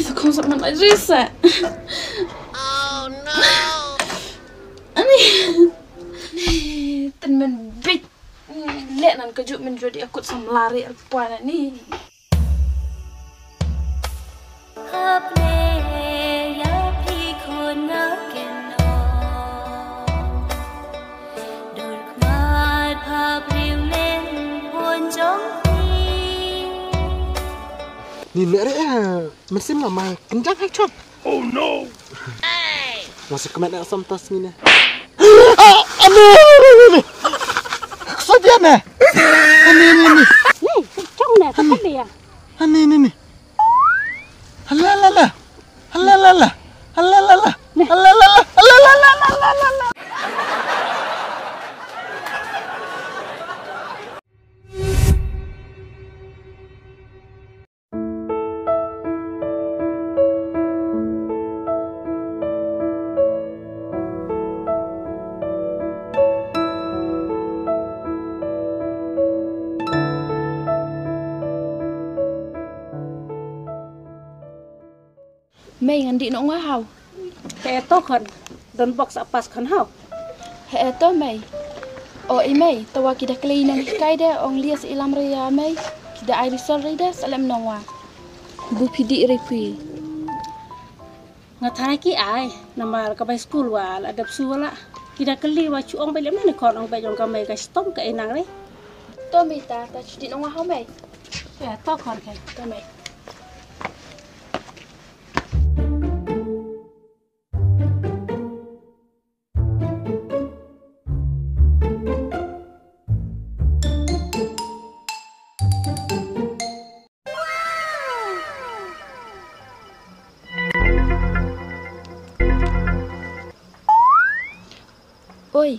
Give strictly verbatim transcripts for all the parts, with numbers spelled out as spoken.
Sa khong sa man ai risa. Ani. Tynmen bit. Leh nan ka juk men jodi akut sam lari al puan ani. Ni ne re, eh, mynsiem nga mai kenjang hai chong. Oh no. Masa kemet nak som tas ni ne. Ah, ani, ani, ani. Kso dia ne. Ani, ani, ani. Ni, chong ne, tak dia. Ani, ani, ani. Hala, hala, hala. Hala, hala, hala. Hala, hala, hala. Hala, hala, hala. Hala, hala, hala. Hala, hala, hala. Mei, ngan dih noh nga haw. He to khon. Don box a pass khon haw. He to mei. O i mei, to wa ki da klei nang hikai de ong lias ilam re ya mei. Ki da ai result re de salem nong wa. Bu phi dih re phi. Nga thara ki ai namar ka bai skul wa la dep su wa la. Ki da klei wa chu ong bai lem ne khon ong bai jong ka mei ka stom ka inang re. To mei ta ta chu dih nong wa haw mei. He to khon ke to mei. Oi,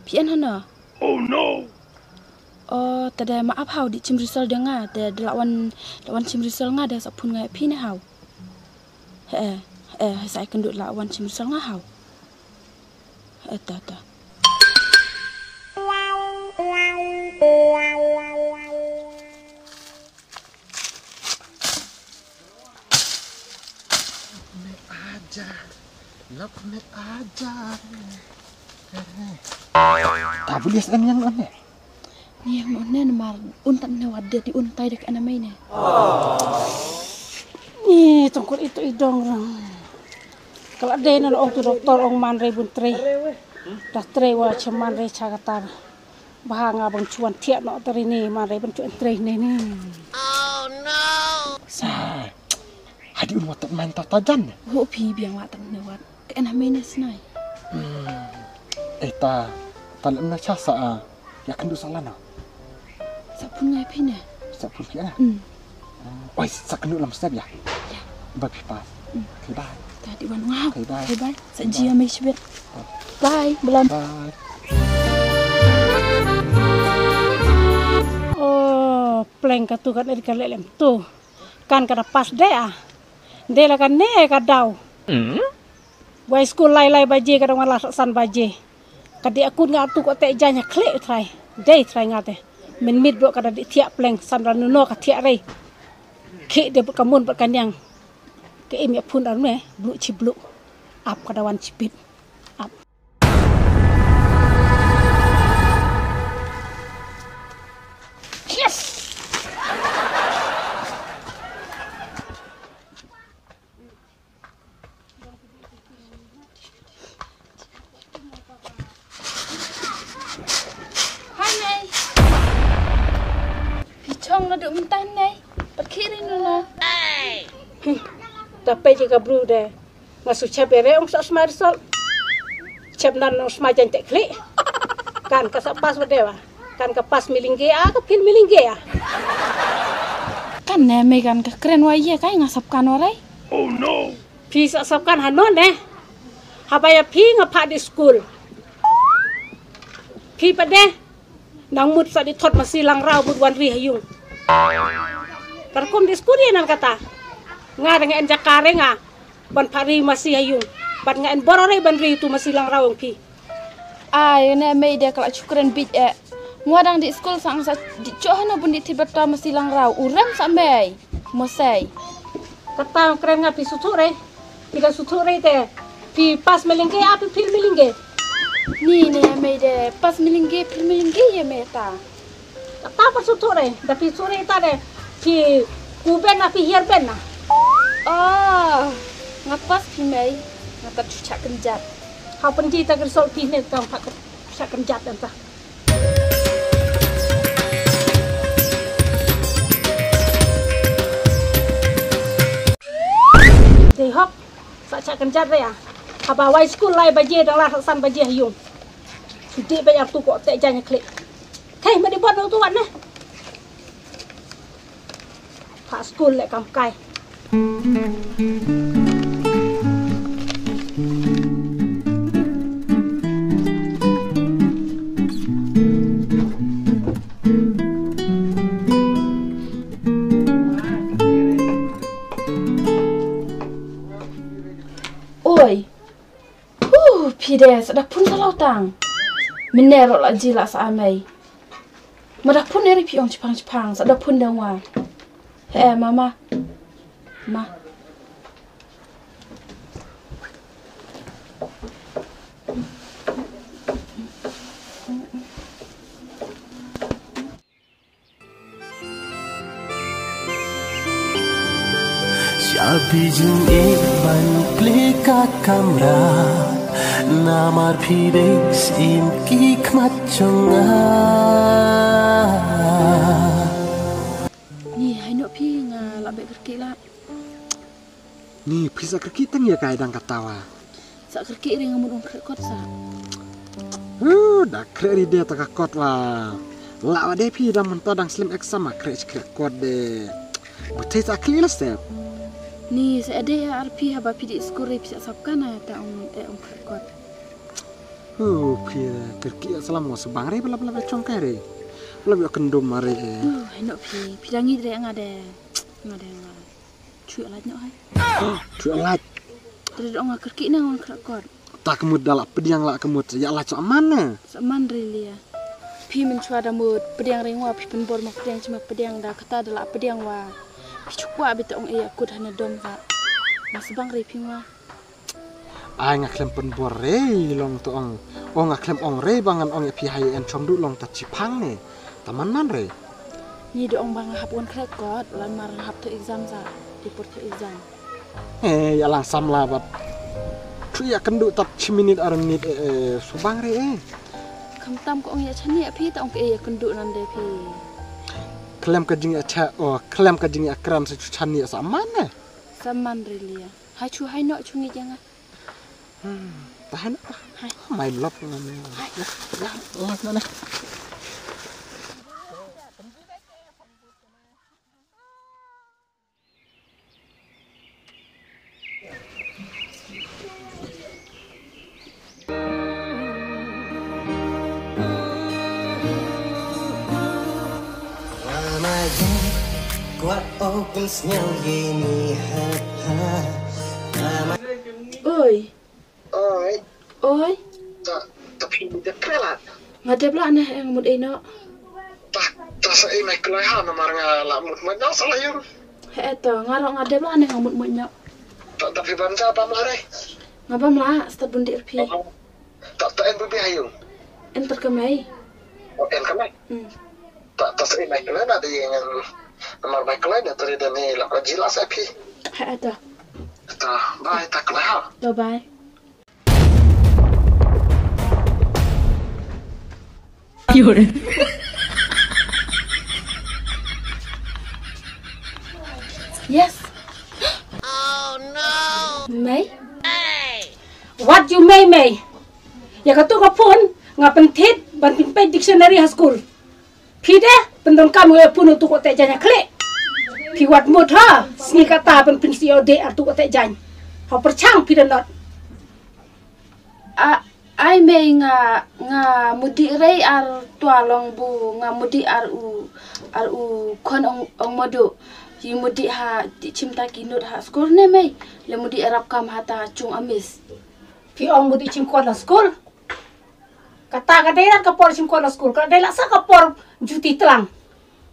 phi en hano? Oh no. Oh, ta de ma ap haw di chim result de nga, de la wan, la wan chim result nga de sa phun nga phi ne haw. He, he, he sa ai kynduh la wan chim result nga haw. He ta ta. Love me aja. Love me aja. Ta bulias an yang ane. Ni yang mo ne mar un tan ne wad de di un tai dek ana mai ne. Ni tongkol itu idong rang. Kala de na ong tu doktor ong man re bun tre. Da tre wa che man re cha katar. Ba nga bang chuan thiah noh tari ni man re bang chuan tre ni ni. Sa. Hadi un wat man ta ta jan. Ho phi biang wat ne wat. Ka en ha me ne snai. Eh ta ta lem na cha sa a. Ya kan du sa lana. Sa phun ngai phi ne. Sa phun phi na. Oi sa kan du lam step ya. Bye bye. Okay bye. Ta di wan ngau. Okay bye. Okay bye. Sa ji ya me shibit. Bye belum. Bye. Oh pleng ka tu kan eri ka lelem tu. Kan ka da pas de ah. De la kan ne ka dau. Wai skul lai lai baje ka dang la san baje. Ka dei akun nga tu ko te janya khle trai. Dei trai nga te. Min mit bro ka da di thiak pleng san ran no ka thiak rei. Khi de ka mun ba ka niang. Ka im ya phun ar me blu chi blu. Ap ka da wan chi pit. Ap. Yes. Hi Mei. Phi chong na du mynta Mei. Pat khiri nu na. Ta pe ji ka bru de. Nga su chep ere ong sa smai result. Chep nan ong smai jan tek klik. Kan ka sa pas wa dewa. Kan ka pas milingge a ka pil milingge a. Kan ne me kan ka kren wa ye kai nga sap kan wa rai. Oh no. Phi sa sap kan hanon ne. Haba ya phi nga pha di school. Phi pa de. Nang mut sa di thot masi lang rau mut wan ri ha yung. Kar kum di school ye nan kata. Nga dang en jaka re nga. Ban pha ri masi ha yung. Ban nga en boro re ban ri tu masi lang rau yung phi. Ai ne mei de kala chukren bit e. Ngwa dang di school sang sa di cho hano bun di thit bata masi lang rau. Urem sa mei. Mosei. Kata kren nga phi suthu re. Phi da suthu re te. Phi pass miling ge, a phi fail miling ge. Ni ne mei de pass miling ge, fail miling ge ye mei ta. Kata pa suthu re, da phi suthu re ta de. Phi ku ben na phi hiar ben na. Oh, nga pass phi mei, nga ta chucha kenjat. Ha pen ji ta ke sol phi ne ta pa chucha kenjat dan ta. Dei hok, sa chak kan jat ria. Haba wai skul lai baje dang la san baje ha yung. Sudi ba yar tu ko te janya klik. Thei ma di bot tu wat ne. Pha skul le kam kai. Oi. Huh, phi de, sa da phun sa law tang. Mynne ruh la ji la sa amei. Ma da phun eri phi ong chipang chipang, sa da phun de wa. He, mama. Ma. Sha phi jingim ban plie ka kamra, namar phi dei syiem ki khmat jong nga. Ni, hai noh phi, nga lah beh kyrkieh lah. Ni, phi sa kyrkieh tang ïa kai dang kata wa. Sa kyrkieh ri nga mut ong khreh kot sa. Huh, da khreh ri de ta ka kot wa. Lah wa de phi dang mynta dang slem exam ma khreh khreh kot de. Buthei sa khlieh la step. Ni sa ade ya ar phi haba phi di skul ri phi sa sap kana ta ong e ong khreh kot. Huh, phi kyrkieh sa lam wa sa bang ri bla bla ba chong kai ri. Bla ba kyndu ma ri e. Huh, hai noh phi, phi dang ngi ri nga de. Nga de nga. Chuh lait noh hai. Chuh lait. Tadi dong nga kyrkieh nang wan krak kot. Ta ka mut da la pdiang la ka mut ya la cha man ne. Sa man ri lia. Phi men chwa da mut pdiang ring wa phi pen bor ma pdiang chma pdiang da kata da la pdiang wa. Phi chukwa bi ta ong e ya kut hana dom ka. Mas bang ri phi wa. Ai nga khlem pen bor re long to ong. Ong nga khlem ong re ba ngan ong ya phi hai en chom du long ta chipang ne. Ta man man re. Ni da ong ba nga hap wan krak kot, lan mar nga hap to exam sa, di pur to exam. Eh, ya lang samla bab. Tu ya kendu tap chi minit ar minit eh, eh, subang re eh. Kam tam ko ong ya chani ya phi ta ong ke eh, ya kendu nan de phi. Klem ka jing ya cha, oh, klem ka jing ya kram sa chu chani ya sa man eh. Sa man re lia. Hai chu hai no chu ngi jang ah. Hmm, tahan ah. Hai. Mai lop ngan. Hai. Ya, ya, lop ngan. Oi. Oi. Oi. Ta, ta phi dep kre la. Nga dep la ne, eh, nga mut ei noh. Ta, ta sa ei mai kloi ha, namar nga la mut mut noh sa la yung. He, eh, to, nga ruh nga dep la ne, nga mut mut noh. Ta, ta phi bam ja bam la re. Nga bam la, stad bun dir phi. Ta, ta en bu bi ha yung. En ter ka mai. Oh, en ka mai. Hmm. Ta, ta sa ei mai kloi na de ngan. Namar mai kloi na teri de ni la ka ji la sa phi. He, eh, to. Ta, bye, ta kloi ha. To, bye. Yes. Oh no. Mei? What you mei mei? Ya ka tu ka phone nga pynthit ban pynpeit dictionary ha school. Phi de pyndonkam ngi pun utu ko te janya klik. Phi wat mut ha sngi kata ban pynsi ode ar tu ko te jany. Ha perchang phi de not. A, ai mei nga, nga mudih rei ar tua long bu, nga mudih ar u, ar u khon ong, ong madu. Yi mudih ha di chim ta ki nut ha skul ne mei. Le mudih arap kam ha ta chung amis. Phi ong mudih chim kot la skul. Kata ka dei rat ka por chim kot la skul. Ka dei la sa ka por juti tlang.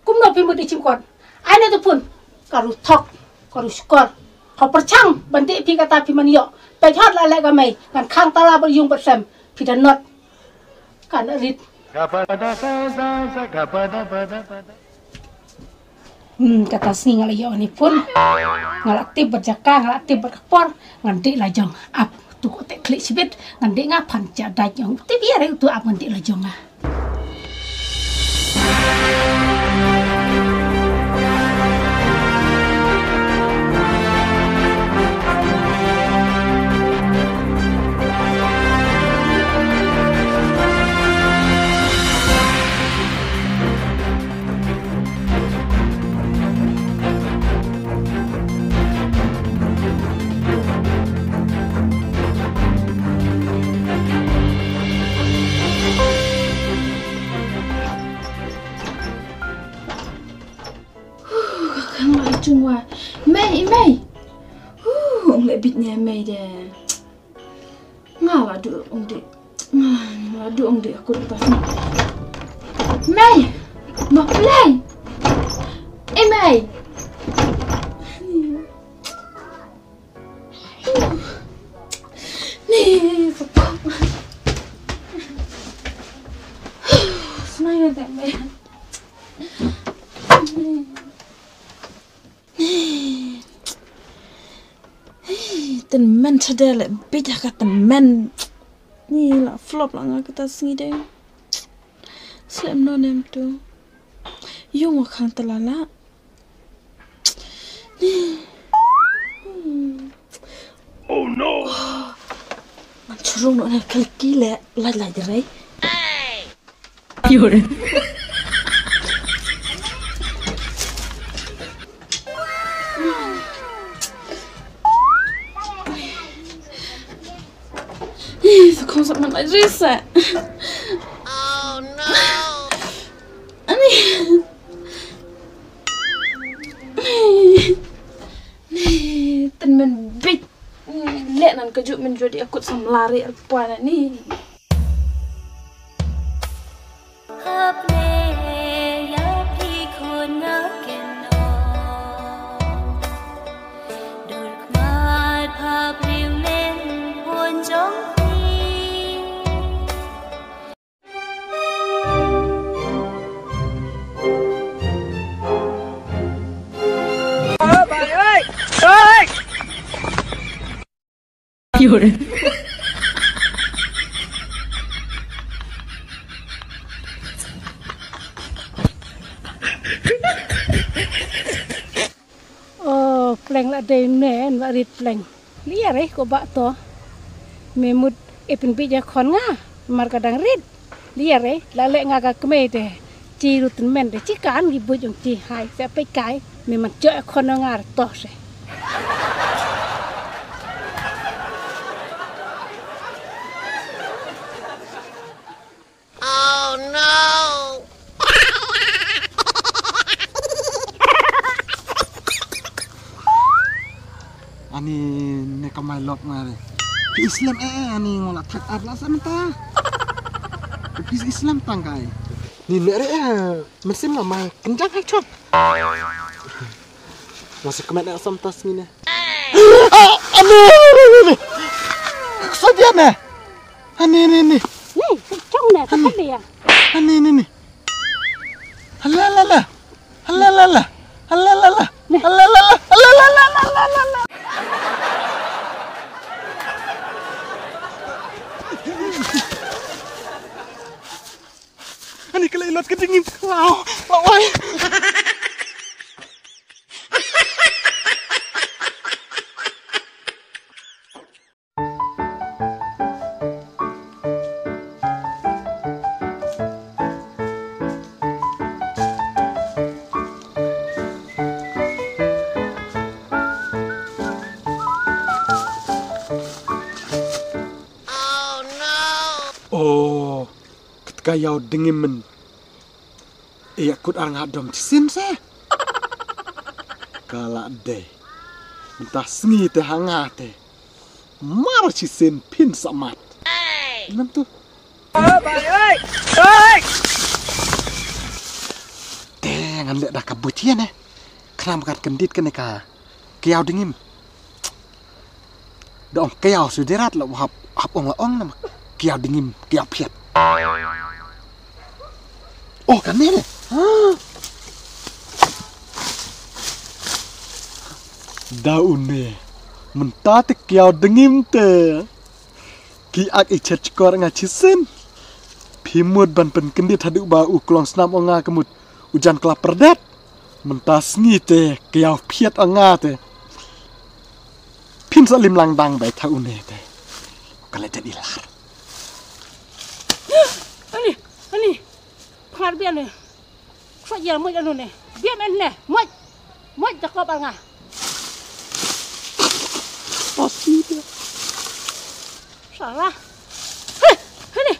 Kumno phi mut i chim kot. Ai na tu pun. Ka ru thok. Ka ru shkor. Ha pyrchang ban dih phi kata phi man ïoh. Peit hot la leh ka mei ngan khang tala bad ïung bad sem. Phi da not. Kan rit. Hmm, kata sngi nga la ïoh ni phone. Nga la tip bad jaka, nga la tip bad ka por, ngan dih la jong. Ap tu ko te klik sibit, ngan dih nga phan ja dai jong. Tip ïa re tu ap ngan dih la jong nga. Ka khang la chungwa. Mei, mei. Huh, ong le bit ne mei de. Nga la du ong de. Nga la du ong de aku tas ni. Mei. Ma play. Eh, mei. Ni, fuck. Smile at that man. Tynmen chadel bit ha ka tynmen. Ni la flop la nga kata sngi dei. Slem no nem tu. Yung wa khang talala. Oh no. Man churung no ne kalki le lai lai dere. Yore. Ih, sa khong sa man lai risa. Oh no. Ani. Ni, tynmen bit. Ni, leh nan ka juk men jodi akut samlari arpua na ni. Oh, pleng la dei men, ba rit pleng. Lia re ko ba to. Me mut e pynbit ja khon nga. Mar ka dang rit. Lia re, la leh nga ka kmei te. Chi ru tynmen te. Chi kan gi buj ong chi hai. Se peit kai. Me man choi khon nga re to se. Oh no! Ani ne ka mai lok nga re. Phi slem eh, eh, ani ngo la thak ap la sa mynta. Phi slem tang kai. Ni ne re eh, mynsiem nga mai kynjang hai chok. Nga sa kmen eh sa mynta sngi ne. Ah, ani, ani, ani, ani. Sa dia ne. Ani, ani, ani. Ni, chong ne, ka dia. Ani, ani, ani. Ala, ala, ala. Ala, ala, ala. Ala, ala, ala. Ala, ala, ala. Ala, ala, ala. Ala, ala, ala. Ani ka lei lot ka dingim. Wow. Wow, wai. Oh, kata ka ïaw dingim men. Ïa kut ar nga dom chisien se. Ka la dei. Mynta sngi te ha nga te. Mar chisien phin sa mat. Nam tu. Te ngan leh da ka buit ïa ne. Khnang ba kat kyndit kane ka. Ka ïaw dingim. Da ong kiaw shu dei rat la hap hap ong la ong nama. Kiaw dngim kiaw phiat. Oh kane ne. Da une mynta te kiaw dngim te. Ki ak i chet chkor nga chisen. Phi mut ban pynkyndit haduh ba u klong snam ong nga ka mut u jan kla perdet. Mynta sngi te kiaw phiat ong nga te. Phin sa lim lang dang bai tha une te. Ka la jan i lar. Ani, ani. Phangar bian ne. Khot ïa moj anu ne. Biam en ne. Moj. Moj da kop ar nga. Possible. Salah. Heh, heh ne.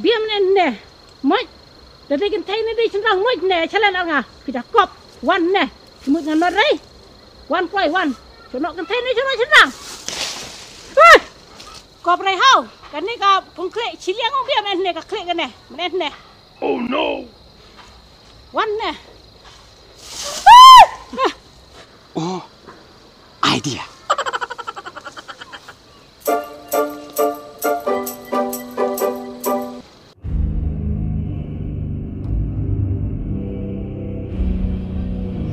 Biam en ne. Moj. Da dei kynthei ne dei shynrang moj ne. Chalen ar nga. Phi da kop. Wan ne. Moj ngan nor rei. Wan kloi wan. Chunok kynthei ne chunok shynrang. Heh. Kop rei hau. Kane ka pung khlek chiliang ong biam en ne ka khlek kane. Men en ne. Oh no! Wan ne. Oh, idea.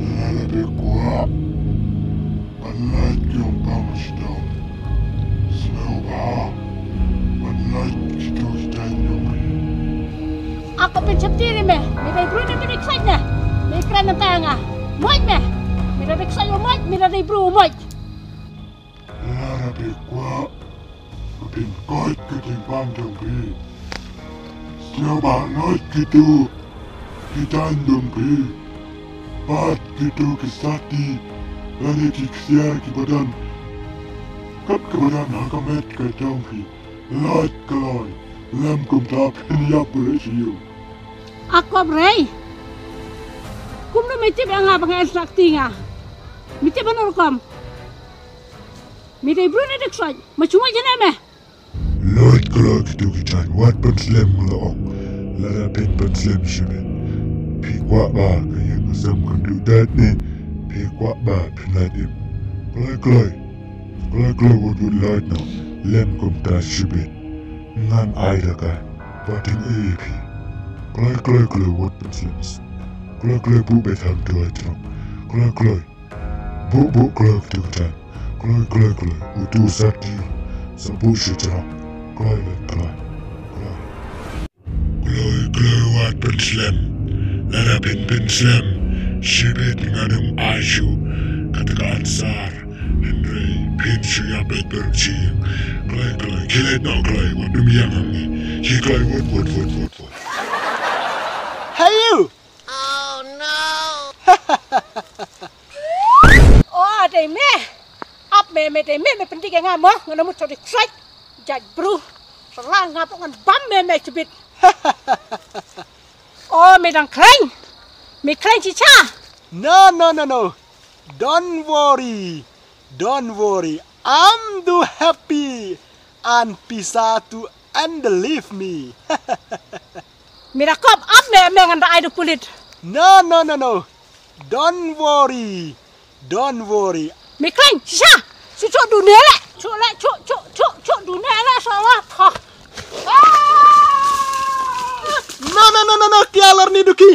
Lada phi kwah ban lait ki ong pang sdom, sngewbha ban lait kito ki jaiñ jong phi. Ako pynsheptieng ïa me, me dei briew ne me dei kshaid ne? Me kren nangta ïa nga. Moj me. Me dei kshaid u moj, me dei briew u moj. Lada phi kwah ba phin koit ka jingpang jong phi, sngewbha lait kito ki jaiñ jong phi bad kito ki sati lane ki ksiar kiba don kat kaba don ha ka met ka jong phi. Lait kloi lem kumta phin ïap re sha ïew. Ako brei. Kumno me tip ïa nga ba nga en sha kti nga? Me tip hano rukom? Me dei briew ne dei kshaid? Ma shu moj jane me. Lait kloi kito ki jaiñ, wat pynslem, nga la ong. Lada phin pynslem shibit, phi kwah ba ka ïing ka sem kan duh dait ne phi kwah ba phin lait im? Kloi kloi. Kloi kloi wat, wat lait noh. Lem kumta shibit. Ngan ai da ka ba dang ei ïa phi. Kloi kloi kloi wat pynslem. Kloi kloi buh beit ha uto u jrong. Kloi kloi. Buh buh kloi kito ki jaiñ. Kloi kloi kloi. Uto u sati sa buh sha jrong. Kloi lait kloi. Kloi. Kloi kloi wat pynslem. Lada phin pynslem shibit ngan ym ai shuh kata ka answer. Hynrei phin shu ïap beit beit sha ïing. Kloi kloi. Khie leit noh kloi. Wat ym ïeng hangne. Khie kloi wat wat wat wat wat. Hey you! O dei me. Ap me, me dei me, me pyndik ïa nga mo, nga na mut sa dei kshaid. Jait bru. Sa la nga pok ngan bam me, me chibit. O me dang khlaiñ. Me khlaiñ shisha. No, no, no, no. Don't worry. Don't worry. I'm too happy. And pisa to and leave me. Me da kop ap me, me ngan da ai da pulit. No, no, no, no. Don't worry. Don't worry. Me khlaiñ shisha. Shu shu dune le. Shu le, shu shu shu shu dune le, shu la tha. No, no, no, no, no. Kia lar ni duki.